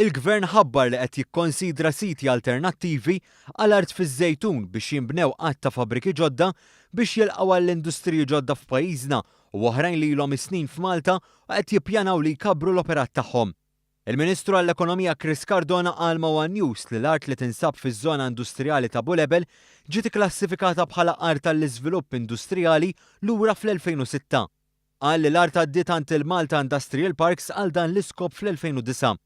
Il-Gvern ħabbar li qed jikkonsidra siti alternattivi għal art fiż-Żejtun biex jinbnew għadd ta' fabbriki ġodda biex jilqgħu għall-industriji ġodda f'pajjiżna u oħrajn li ilhom is-snin f'Malta u qed jippjanaw li jkabbru l-operat tagħhom. Il-Ministru għall-Ekonomija Chris Cardona qal ma' one News li l-art li tinsab fiż-żona industrijali ta' Bulebel ġiet ikklassifikata bħala art għall-iżvilupp industrijali lura fl-2006. Qal li l-art għaddiet għand il-Malta Industrial Parks għal dan l-iskop fl-2009.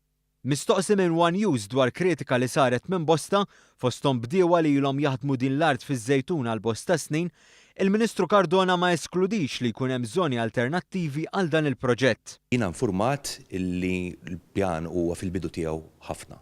Mistoqsi minn one News dwar kritika li saret minn bosta, fosthom bdiewa li ilhom jaħdmu din l-art fiż-Żejtun għal bosta snin, il-Ministru Cardona ma eskludix li jkun hemm żoni alternattivi għal dan il-proġett. Jiena infurmat li l-pjan huwa fil-bidu tiegħu ħafna.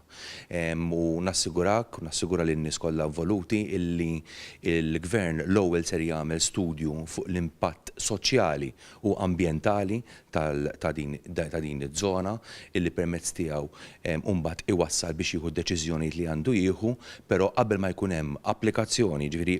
U nassigurak u nassigura lin-nies kollha involuti illi l-Gvern l-ewwel ser jagħmel studju fuq l-impatt soċjali u ambjentali ta' din ta' din iż-żona illi permezz tiegħu mbagħad iwassal biex jieħu d-deċiżjonijiet li għandu jieħu, però qabel ma jkun hemm applikazzjoni, jiġifieri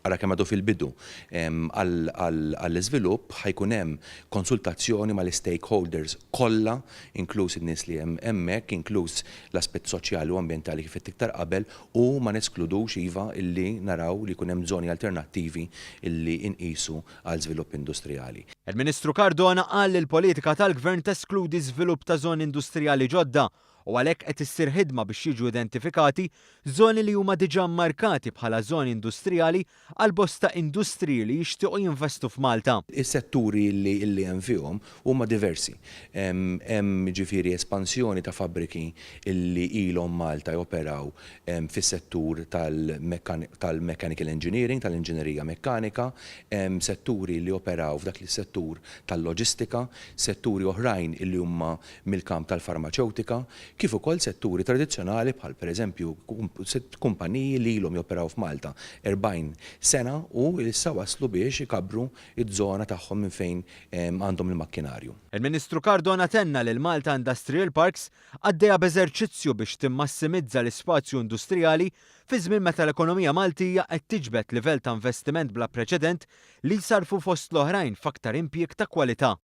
Ara kemm għadu fil-bidu għall-iżvilupp, ħa jkun hemm konsultazzjoni mal-istakeholders kollha, inkluż in-nies li hemm hemmhekk, inkluż l-aspett soċjali u ambjentali kif għedt iktar qabel, u ma neskludux iva illi naraw li jkun hemm żoni alternattivi illi nqisu għal żvilupp industrijali. Il-Ministru Cardona qal li l-politika tal-Gvern teskludi żvilupp ta' żoni industrijali ġodda u għalhekk qed issir ħidma biex jiġu identifikati żoni li huma diġà mmarkati bħala żoni industrijali għal bosta industriji li jixtiequ jinvestu f'Malta. Is-setturi li li hemm fihom huma diversi. Hemm jiġifieri espansjoni ta' fabbriki li ilhom Malta joperaw fis-settur tal-mechanical engineering, tal-inġinerija mekkanika, hemm setturi li joperaw f'dak is-settur tal-loġistika, setturi oħrajn li huma mill-kamp tal-farmaċewtika, kif ukoll setturi tradizzjonali bħal pereżempju kumpaniji li ilhom joperaw f'Malta 40 sena u issa waslu biex ikabbru ż-żona tagħhom minn fejn għandhom il-makkinarju. Il-Ministru Cardona tenna li l-Malta Industrial Parks għaddejja b'eżerċizzju biex timmassimizza l-ispazju industrijali fi żmien meta l-ekonomija Maltija qed tiġbed livell ta' investiment bla preċedent li jsarrfu fost l-oħrajn f'aktar impjieg ta' kwalità.